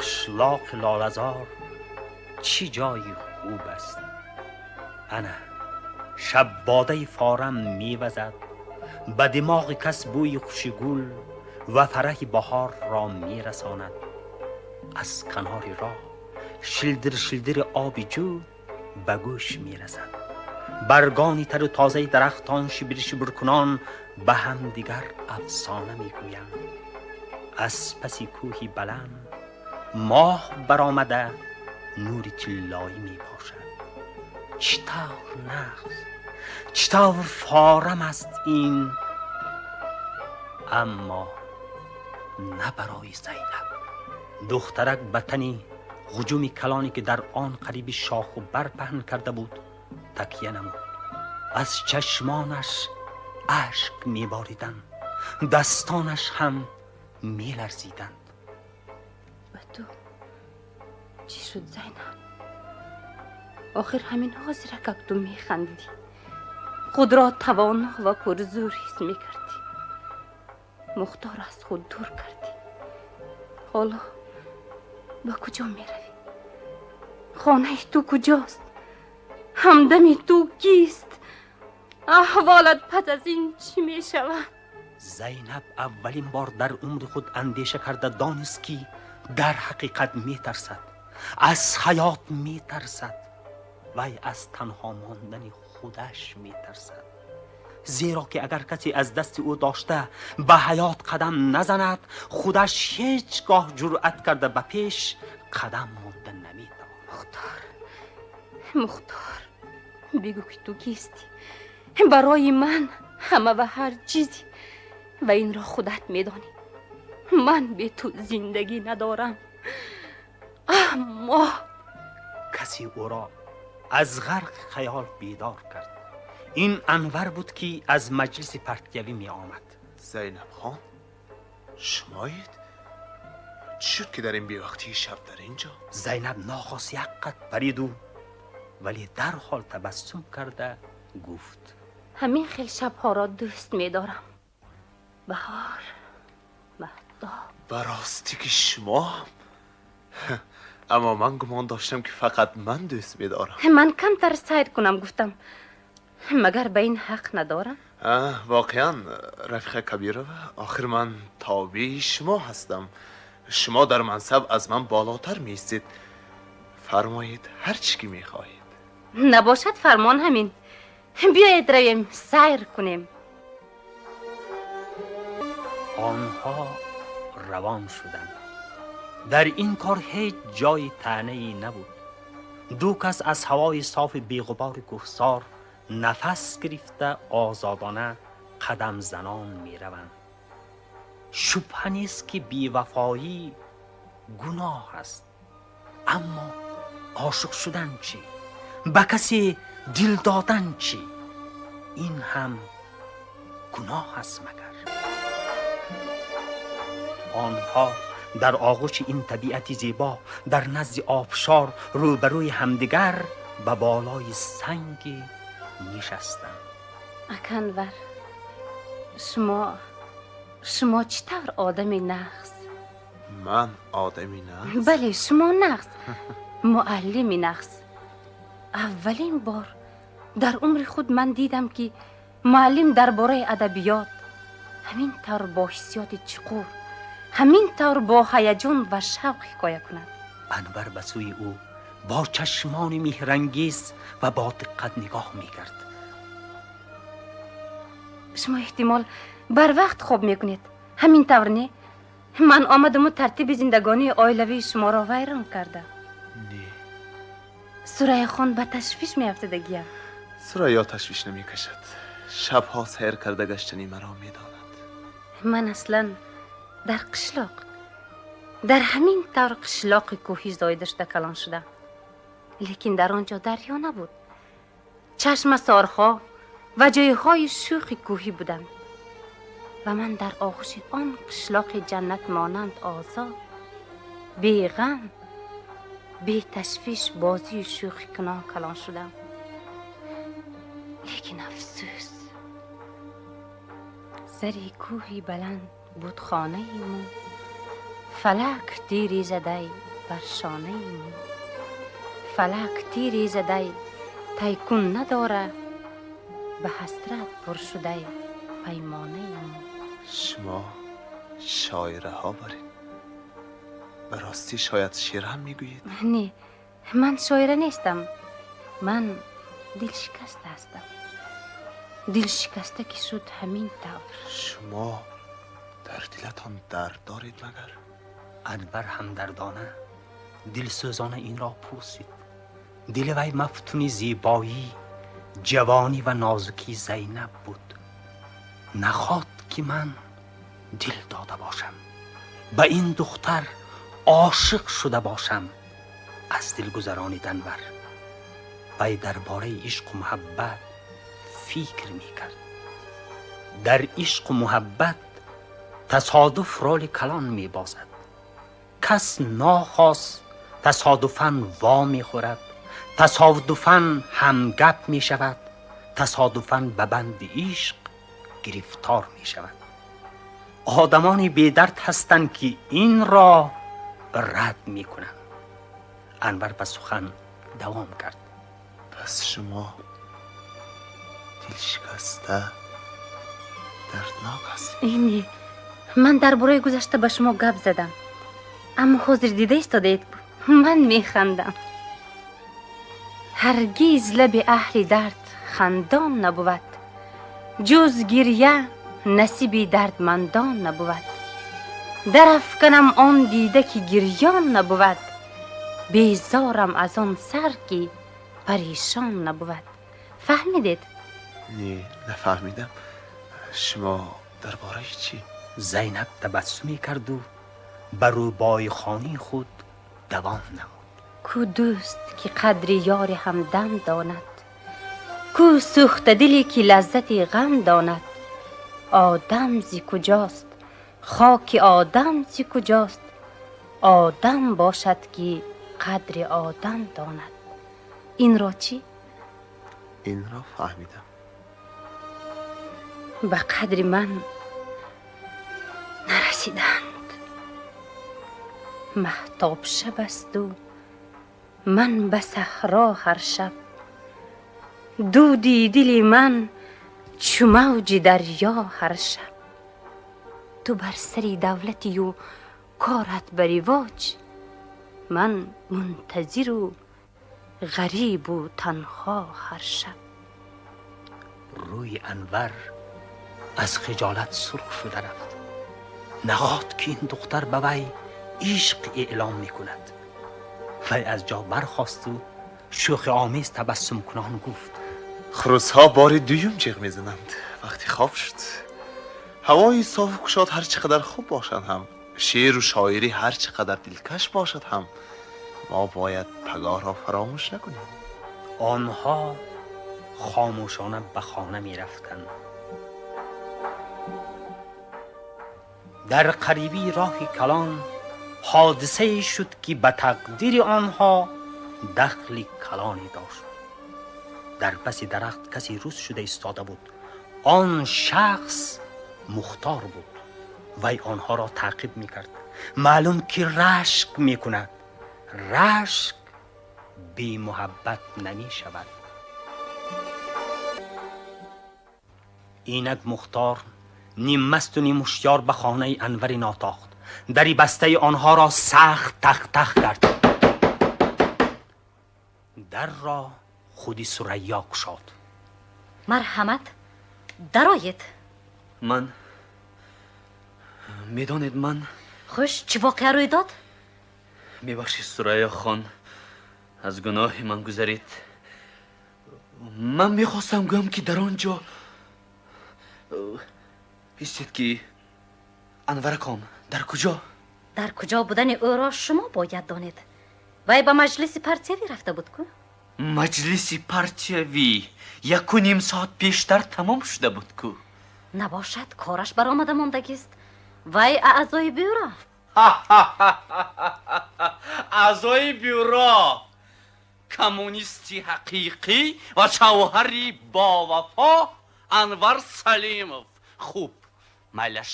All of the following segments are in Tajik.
Қишлоқи Лолазор чӣ ҷои хуб аст! Ана шаббодаи форам мевазад, ба димоғи кас бӯи хуши гул ва фараҳи баҳорро мерасонад. Аз канори роҳ шилдир шилдири оби ҷӯ ба гӯш мерасад. Баргони тару тозаи дарахтон шибир шибиркунон ба ҳамдигар афсона мегӯянд. Аз паси кӯҳи баланд моҳ баромада нури тиллоӣ мепошад. Чӣ тавр нағз, чӣ тавр форам аст ин! Аммо на барои Зайнаб. Духтарак ба тани ҳуҷуми калоне, ки дар он қариби шоху бар паҳн карда буд, такя намуд. Аз чашмонаш ашк мебориданд, дастонаш ҳам меларзиданд. Ба ту чӣ шуд, Зайнаб? Охир ҳамин ҳозиракак ту механдидӣ, худро тавоно ва пурзӯр ҳис мекардӣ, Мухтор аз худ дур кардӣ. Ҳоло ба куҷо меравӣ? Хонаи ту куҷост? Ҳамдами ту кист? Аҳволат пас аз ин чӣ мешавад? Зайнаб аввалин бор дар умри худ андеша карда донист, ки дар ҳақиқат метарсад, аз ҳаёт метарсад. Вай аз танҳо мондани худаш метарсад, зеро ки агар касе аз дасти ӯ дошта ба ҳаёт қадам назанад, худаш ҳеҷ гоҳ ҷуръат карда ба пеш қадам монда наметавонад. Мухтор, Мухтор, бигӯ, ки ту кистӣ? Барои ман ҳама ва ҳар чизе ва инро худат медонӣ. Ман бе ту зиндагӣ надорам, аммо Касе ӯро аз ғарқи хаёл бедор кард. Ин Анвар буд, ки аз маҷлиси партиявӣ меомад. Зайнаб хон, шумоед? Чӣ шуд, ки дар ин бевақтии шаб дар ин ҷо? Зайнаб нохост як қад париду, вале дарҳол табассум карда гуфт: Ҳамин хел шабҳоро дӯст медорам, баҳор, маҳтоб. Ба ростӣ, ки шумо ҳам! Аммо ман гумон доштам, ки фақат ман дӯст медорам. Ман камтар сайр кунам гуфтам. Магар ба ин ҳақ надорам? Воқеан, Рафиқа Кабирова, охир ман тобеи шумо ҳастам. Шумо дар мансаб аз ман болотар меистед. Фармоед, ҳар чӣ ки мехоҳед. Набошад, фармон ҳамин. Биёед, равем, сайр кунем. Онҳо равон шуданд. Дар ин кор ҳеҷ ҷои таънае набуд. Ду кас аз ҳавои софи беғубори кӯҳсор нафас гирифта, озодона қадамзанон мераванд. Шубҳа нест, ки бевафоӣ гуноҳ аст, аммо ошиқ шудан чӣ, ба касе дил додан чӣ? Ин ҳам гуноҳ аст магар? Онҳо дар оғӯши ин табиати зебо, дар назди обшор, рӯбарӯи ҳамдигар ба болои санге нишастанд. Ака Анвар, шумо чӣ тавр одами нағз! Ман одами нағз? Бале, шумо нағз, муаллими нағз. Аввалин бор дар умри худ ман дидам, ки муаллим дар бораи адабиёт ҳамин тавр бо ҳиссиёти чуқур, ҳамин тавр бо ҳаяҷон ва шавқ ҳикоя кунад. Анвар ба сӯи ӯ бо чашмони меҳрангез ва бо диққат нигоҳ мекард. Шумо эҳтимол барвақт хоб мекунед, ҳамин тавр, не? Ман омадаму тартиби зиндагонии оилавии шуморо вайрон кардам. Не. Сурайёхон ба ташвиш меафтадагиям. Сурайё ташвиш намекашад. Шабҳо сайр карда гаштани маро медонад. Ман аслан дар қишлоқ, дар ҳамин тавр қишлоқи кӯҳӣ зоида шуда, калон шудам, лекин дар он ҷо дарё набуд. Чашмасорҳо ва ҷойҳои шӯхи кӯҳӣ буданд ва ман дар оғӯши он қишлоқи ҷаннат монанд озод, беғам, беташвиш бозию шӯхӣ кунон калон шудам. Лекин афсӯс, сари кӯҳи баланд буд хонаи мо, фалак тири задай. бар шонаи мӯ. Фалак тире задай тайкун надора, ба ҳасрат пур шудай паймонаи мӯ. Шумо шоираҳо баред. Ба ростӣ шояд шеър ҳам мегӯед? Не, ман шоира нестам. Ман дилшикаста ҳастам. Дилшикаста ки шуд ҳамин тавр. Шумо дар дилатон дард доред магар? Анвар ҳамдардона, дилсӯзона инро пурсид. Дили вай мафтуни зебоӣ, ҷавонӣ ва нозукии Зайнаб буд. Наход ки ман дил дода бошам, ба ин духтар ошиқ шуда бошам, аз дил гузаронид Анвар. Вай дар бораи ишқу муҳаббат фикр мекард. Дар ишқу муҳаббат тасодуф роли калон мебозад. Кас нохост тасодуфан во мехӯрад, тасодуфан ҳамгап мешавад, тасодуфан ба банди ишқ гирифтор мешавад. Одамони бедард ҳастанд, ки инро рад мекунанд. Анвар ба сухан давом кард. Пас шумо дилшикаста, дарднок ҳастед. Не, ман дар бораи гузашта ба шумо гап задам, аммо ҳозир дида истодаед, ман механдам. Ҳаргиз лаби аҳли дард хандон набувад, ҷуз гирья насиби дардмандон набувад. Дарафканам он дида, ки гирён набувад, безорам аз он сар, ки парешон набувад. Фаҳмидед? Не, нафаҳмидам. Шумо дар бораи чӣ? Зайнаб табассуме карду ба рӯбоихонии худ давом намуд. Ку дӯст, ки қадри ёри ҳамдам донад? Ку сӯхтадиле, ки лаззати ғам донад? Одам зи куҷост, хоки одам зи куҷост? Одам бошад, ки қадри одам донад. Инро чӣ? Инро фаҳмидам. Ба қадри ман нарасиданд. Маҳтоб шаб асту ман ба саҳро ҳар шаб. Дуди дили ман чу мавҷи дарё ҳар шаб. Ту бар сари давлатию корат ба ривоҷ, ман мунтазиру ғарибу танҳо ҳар шаб. Рӯи Анвар аз хиҷолат сурх шуда рафт. Наход ки ин духтар ба вай ишқ эълом мекунад? Вай аз ҷо бархосту шӯхиомез табассумкунон гуфт: Хурӯсҳо бори дуюм ҷиғ мезананд. Вақти хоб шуд. Ҳавои софу кушод ҳар чӣ қадар хуб бошад ҳам, шеъру шоирӣ ҳар чӣ қадар дилкаш бошад ҳам, мо бояд пагоҳро фаромӯш накунем. Онҳо хомӯшона ба хона мерафтанд. Дар қарибии роҳи калон ҳодисае шуд, ки ба тақдири онҳо дахли калоне дошт. Дар паси дарахт касе рӯст шуда истода буд. Он шахс Мухтор буд. Вай онҳоро таъқиб мекард. Маълум, ки рашк мекунад. Рашк бемуҳаббат намешавад. Инак Мухтор ниммасту нимҳушёр ба хонаи Анвари нотохт. Дари бастаи онҳоро сахт тах-тах кард. Дарро худи Сурайё кушод. Марҳамат, дароед. Ман, медонед, ман Хуш, чӣ воқеа рӯй дод? Мебахшед, Сурайё хон, аз гуноҳи ман гузаред. Ман мехостам гӯям, ки дар он ҷо ҳистед, ки Анвараком дар куҷо? Дар куҷо будани ӯро шумо бояд донед. Вай ба маҷлиси партиявӣ рафта буд ку. Маҷлиси партиявӣ 1,5 соат пештар тамом шуда буд ку. Набошад, кораш баромада мондагист. Вай аъзои бюро. Аъзои бюро, коммунисти ҳақиқӣ ва шавҳари бовафо Анвар Салимов. Хуб, майлаш,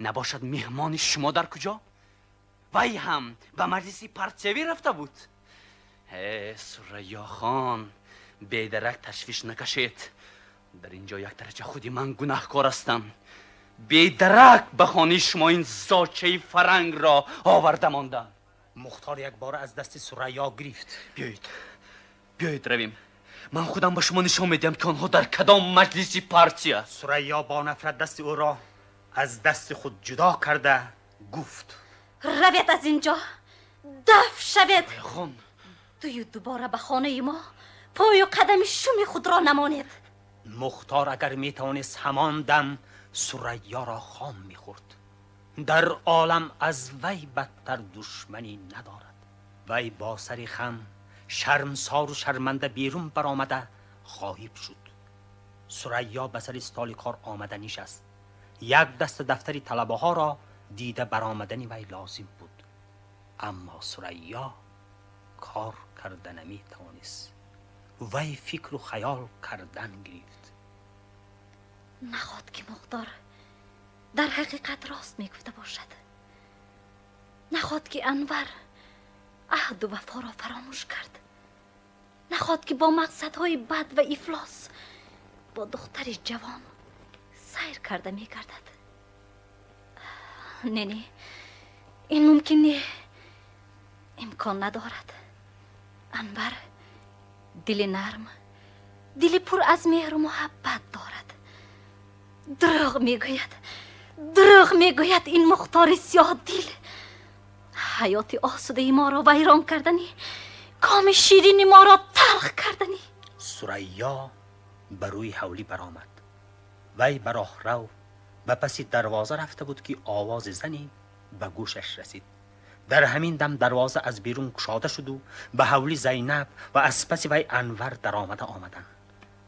набошад, меҳмони шумо дар куҷо? Вай ҳам ба маҷлиси партиявӣ рафта буд. Э, Сурайё хон, бедарак ташвиш накашед. Дар ин ҷо як дараҷа худи ман гунаҳкор ҳастам. Бедарак ба хонаи шумо ин зочаи фарангро оварда мондам. Мухтор якбора аз дасти Сурайё гирифт. Биёед, биёед равем. Ман худам ба шумо нишон медиҳам, ки онҳо дар кадом маҷлиси партия. Сурайё бо нафрат дасти ӯро аз дасти худ ҷудо карда гуфт: Равед аз инҷо, даф шавед. Хон, дую дубора ба хонаи мо пою қадами шуми худро намонед. Мухтор агар метавонист, ҳамон дам Сурайёро хом мехӯрд. Дар олам аз вай бадтар душманӣ надорад. Вай бо сари хам, шармсору шарманда берун баромада ғоиб шуд. Сурайё ба сари столи кор омада нишаст. Як даста дафтари талабаҳоро дида баромадани вай лозим буд, аммо Сурайё кор карда наметавонист. Вай фикру хаёл кардан гирифт. Наход ки Мухтор дар ҳақиқат рост мегуфта бошад? Наход ки Анвар аҳду вафоро фаромӯш кард? Наход ки бо мақсадҳои бад ва ифлос бо духтари ҷавон сайр карда мегардад? Не, не, ин мумкин не, имкон надорад. Анвар дили нарм, дили пур аз меҳру муҳаббат дорад. Дурӯғ мегӯяд, дурӯғ мегӯяд ин Мухтори сиёҳдил. Ҳаёти осудаи моро вайрон карданӣ, коми ширини моро талх карданӣ. Сурайё ба рӯи ҳавлӣ баромад. Вай ба роҳрав ба паси дарвоза рафта буд, ки овози зане ба гӯшаш расид. Дар ҳамин дам дарвоза аз берун кушода шуду ба ҳавлӣ Зайнаб ва аз паси вай Анвар даромада омаданд.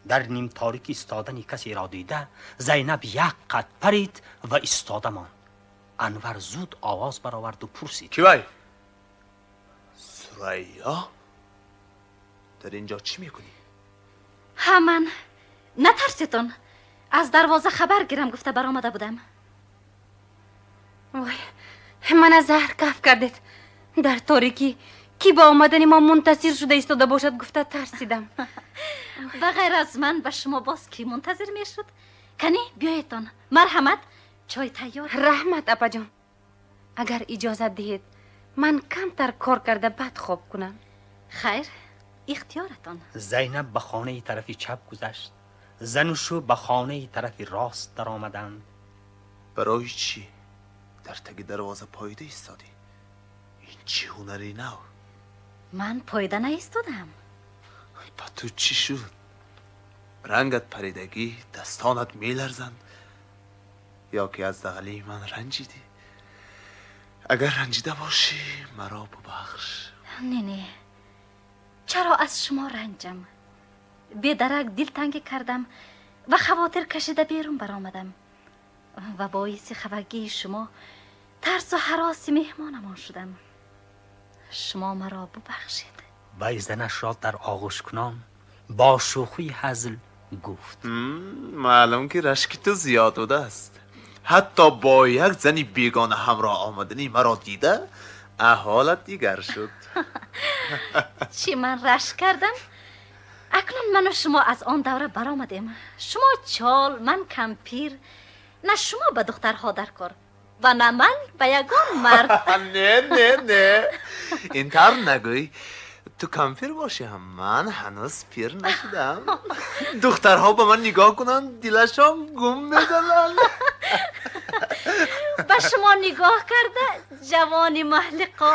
Дар нимторикӣ истодани касеро дида, Зайнаб як қад парид ва истода монд. Анвар зуд овоз бароварду пурсид: Ки вай? Сурайё, дар инҷо чӣ мекунӣ? Ҳа, ман, натарсетон, аз дарвоза хабар гирам гуфта баромада будам. Вой, мана заҳр каф кардед. Дар торикӣ кӣ ба омадани мо мунтазир шуда истода бошад гуфта тарсидам. Ба ғайр аз ман ба шумо боз кӣ мунтазир мешуд? Канӣ, биёедтон, марҳамат, чой тайёр. Раҳмат, апаҷон. Агар иҷозат диҳед, ман камтар кор карда баъд хоб кунам. Хайр, ихтиёратон. Зайнаб ба хонаи тарафи чап гузашт. Зану шу ба хонаи тарафи рост даромаданд. Барои чӣ дар таги дарвоза поида истодӣ? Ин чӣ ҳунари нав? Ман поида наистодам. Ба ту чӣ шуд? Рангат паридагӣ, дастонат меларзанд. Ё ки аз дағалии ман ранҷидӣ? Агар ранҷида бошӣ, маро бубахш. Не, не, чаро аз шумо ранҷам? Бедарак дилтангӣ кардам ва хавотир кашида берун баромадам ва боиси хафагии шумо, тарсу ҳароси меҳмонамон шудам. Шумо маро бубахшед. Вай занашро дар оғӯш кунон бо шӯхии ҳазл гуфт: Маълум ки рашки ту зиёд будааст. Ҳатто бо як зани бегона ҳамроҳ омадани маро дида, аҳволат дигар шуд. Чӣ ман рашк кардам? Акнун ману шумо аз он давра баромадем. Шумо чол, ман кампир. На шумо ба духтарҳо дар кор ва на ман ба ягон мард. Не, не, не, ин тавр нагӯй. Ту кампир бошӣ ҳам, ман ҳанӯз пир нашудам. Духтарҳо ба ман нигоҳ кунанд, дилашон гум мезананд. Ба шумо нигоҳ карда, ҷавони маҳлиқо.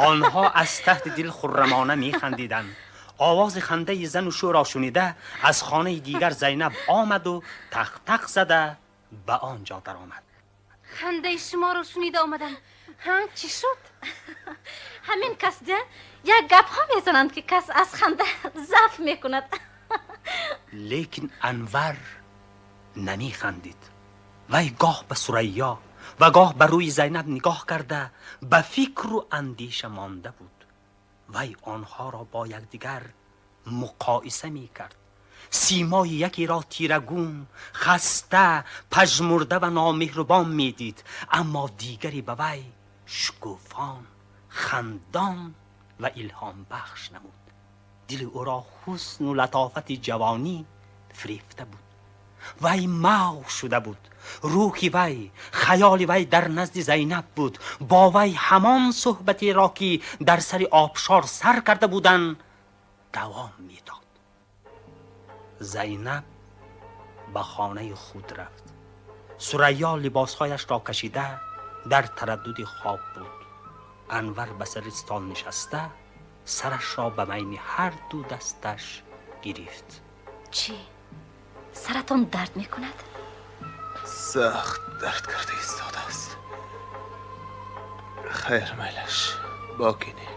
Онҳо аз таҳти дил хуррамона механдиданд. Овози хандаи зану шӯро шунида, аз хонаи дигар Зайнаб омаду тақ-тақ зада ба он ҷо даромад. Хандаи шуморо шунида омадам. Ҳа, чӣ шуд? Ҳамин кас дия як гапҳо мезананд, ки кас аз ханда заф мекунад. Лекин Анвар намехандид. Вай гоҳ ба Сурайё ва гоҳ ба рӯи Зайнаб нигоҳ карда, ба фикру андеша монда буд. Вай онҳоро бо якдигар муқоиса мекард. Симои якеро тирагун, хаста, пажмурда ва номеҳрубон медид, аммо дигаре ба вай شکوفان، خندان و الهام بخش نمود. دل او را حسن و لطافت جوانی فریفته بود. وی محو شده بود. روح وی، خیال وی در نزد زینب بود. با وی همان صحبتی را که در سر آبشار سر کرده بودند دوام میداد. زینب به خانه خود رفت. ثریا لباسهایش را کشیده در تردد خواب بود. انور به سر استال نشسته سرش را به میان هر دو دستش گرفت. چی؟ سرتان درد میکند؟ سخت درد کرده ایستاده است. خیر میلش باکی نی،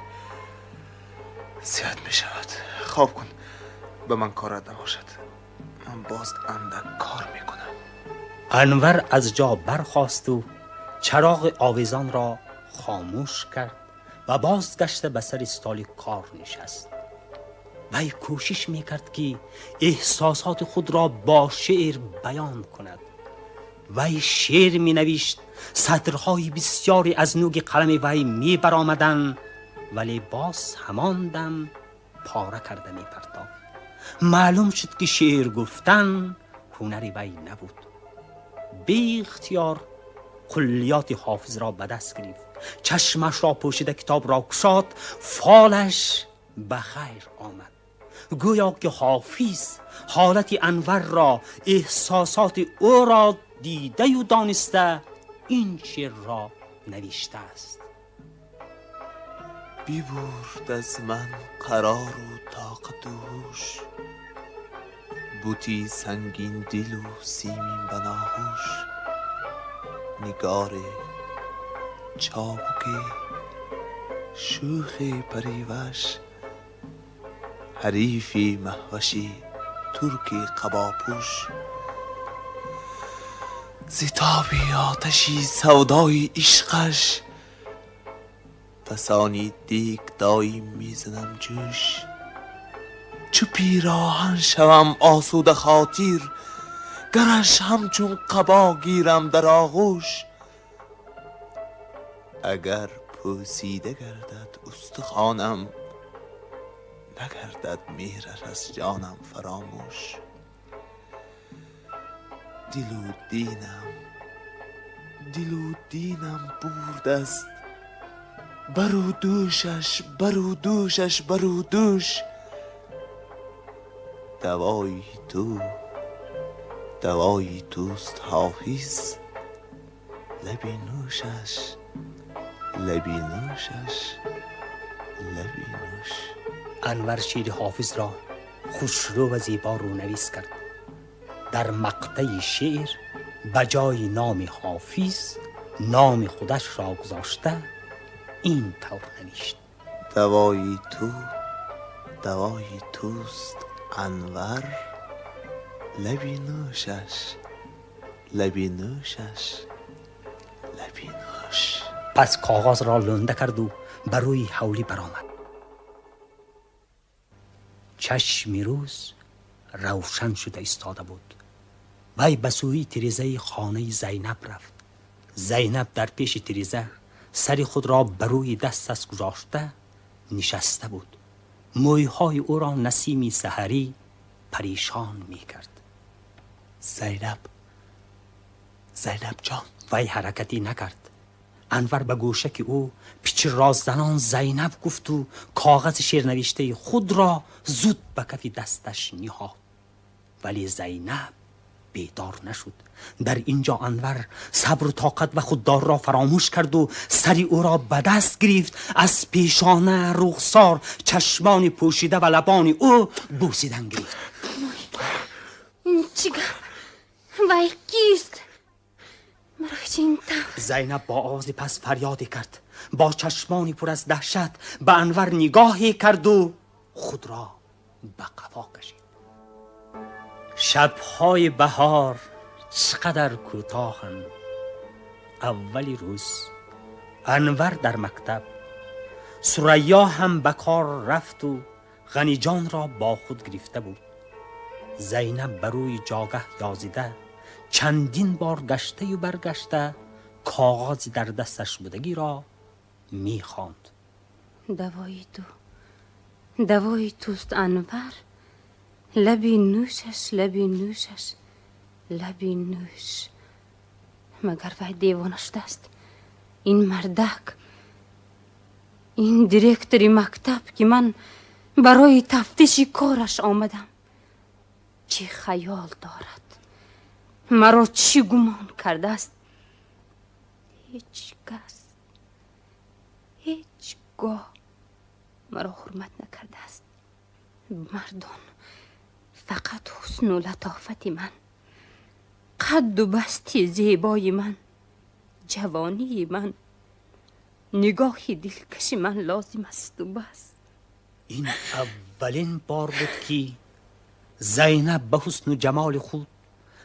زیاد می شود. خواب کن، به من کارت نباشد. من باز اندک کار میکنم. انور از جا برخاست و چراغ آویزان را خاموش کرد و بازگشته به سر استال کار نشست. وی کوشش میکرد که احساسات خود را با شعر بیان کند. وی شعر می نوشت. سطرهای بسیاری از نوک قلم وی می برآمدند، ولی باز همان دم پاره کرده می پرتافت. معلوم شد که شعر گفتن هنر وی نبود. بی اختیار کلیات حافظ را به دست گرفت. چشمش را پوشیده کتاب را گشاد. فالش به خیر آمد. گویا که حافظ حالت انور را، احساسات او را دیده و دانسته این شعر را نوشته است. بیبرد از من قرار و طاقت و هوش، بتی سنگین دل و سیمین بناگوش. نگار چابک شوخ پریوش، حریفی مهوشی ترک قباپوش. ز تاب آتشی سودای عشقش، فسانی دیگ دایم میزنم جوش. چو پیراهن شوم آسوده خاطر، گرش همچون قبا گیرم در آغوش. اگر پوسیده گردد استخوانم، نگردد مهرش از جانم فراموش. دل و دینم، دل و دینم برد است، بر و دوشش، بر و دوشش، بر و دوش. دوای تو، دوای توست حافظ، لبی نوشش، لبی نوشش، لبی نوش. انور شعر حافظ را خوشرو و زیبا رونویس کرد. در مقطع شعر به جای نام حافظ نام خودش را گذاشته این طور نوشت: دوای تو، دوای توست انور، لبی نوشش، لبی نوشش، لبی نوش. پس کاغذ را لنده کرد و بر روی حولی برآمد. چشم روز روشن شده ایستاده بود. وی به سوی تریزه خانه زینب رفت. زینب در پیش تریزه سر خود را بر روی دستش گذاشته نشسته بود. مویهای او را نسیم سحری پریشان می کرد. زینب، زینب جان. وی حرکتی نکرد. انور به گوشک او پیچ راز زنان زینب گفت و کاغذ شعر نوشته خود را زود به کف دستش نهاد. ولی زینب بیدار نشد. در اینجا انور صبر و طاقت و خوددار را فراموش کرد و سری او را به دست گرفت. از پیشانه، رخسار، چشمان پوشیده و لبان او بوسیدن گرفت. این چی گپ؟ وی کیست؟ مرا چه این طور؟ زینب با آواز پس فریادی کرد. با چشمانی پر از دهشت به انور نگاهی کرد و خود را به قفا کشید. شب‌های بهار چقدر کوتاهند. اولی روز انور در مکتب، ثریا هم به کار رفت و غنی جان را با خود گرفته بود. زینب بر روی جاگه یازیده چندین بار گشته و برگشته کاغذی در دستش بودگی را می‌خواند. دوای تو، دوای توست انور، لبی نوشش، لبی نوشش، لبی نوش. مگر وی دیوانه شده است؟ این مردک، این دیرکتوری مکتب که من برای تفتیش کارش آمدم، چه خیال دارد؟ مرا چی گمان کرده است؟ هیچ کس هیچگاه مرا حرمت نکرده است. مردان فقط حسن و لطافت من، قد و بستی زیبای من، جوانی من، نگاه دلکش من لازم است و بس. این اولین بار بود که زینب به حسن و جمال خود،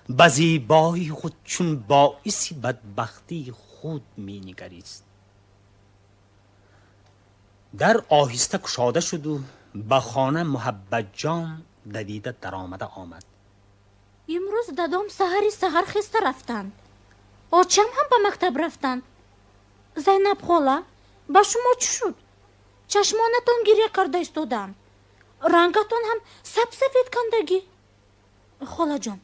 به زیبایی خود چون باعث بدبختی خود می نگریست. در آهسته کشاده شد و به خانه محبت جان دویده درآمده آمد. امروز دادام سحری سحر خسته رفتند. очам ҳам ба мактаб рафтанд. Зайнаб хола, ба шумо чӣ шуд? Чашмонатон гиря карда истодаанд, рангатон ҳам сабсафед кандагӣ. Холаҷон,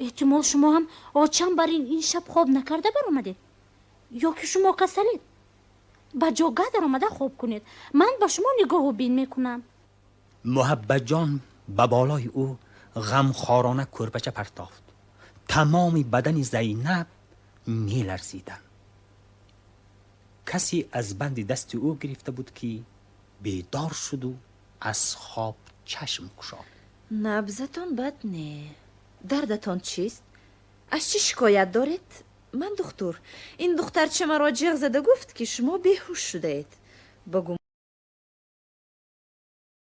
эҳтимол, шумо ҳам очам бар ин шаб хоб накарда баромадед, ё ки шумо касалед? Ба ҷогаҳ даромада хоб кунед, ман ба шумо нигоҳу бин мекунам. محبت جان به بالای او غمخوارانه کورپچه پرتافت. تمام بدن زینب میلرزیدند. کسی از بند دست او گرفته بود که بیدار شد و از خواب چشم گشاد. Набзатон бад не. Дардатон чист? Аз чӣ шикоят доред? Ман духтур. Ин духтарча маро ҷиғ зада гуфт, ки шумо беҳуш шудаед. Ба гумонам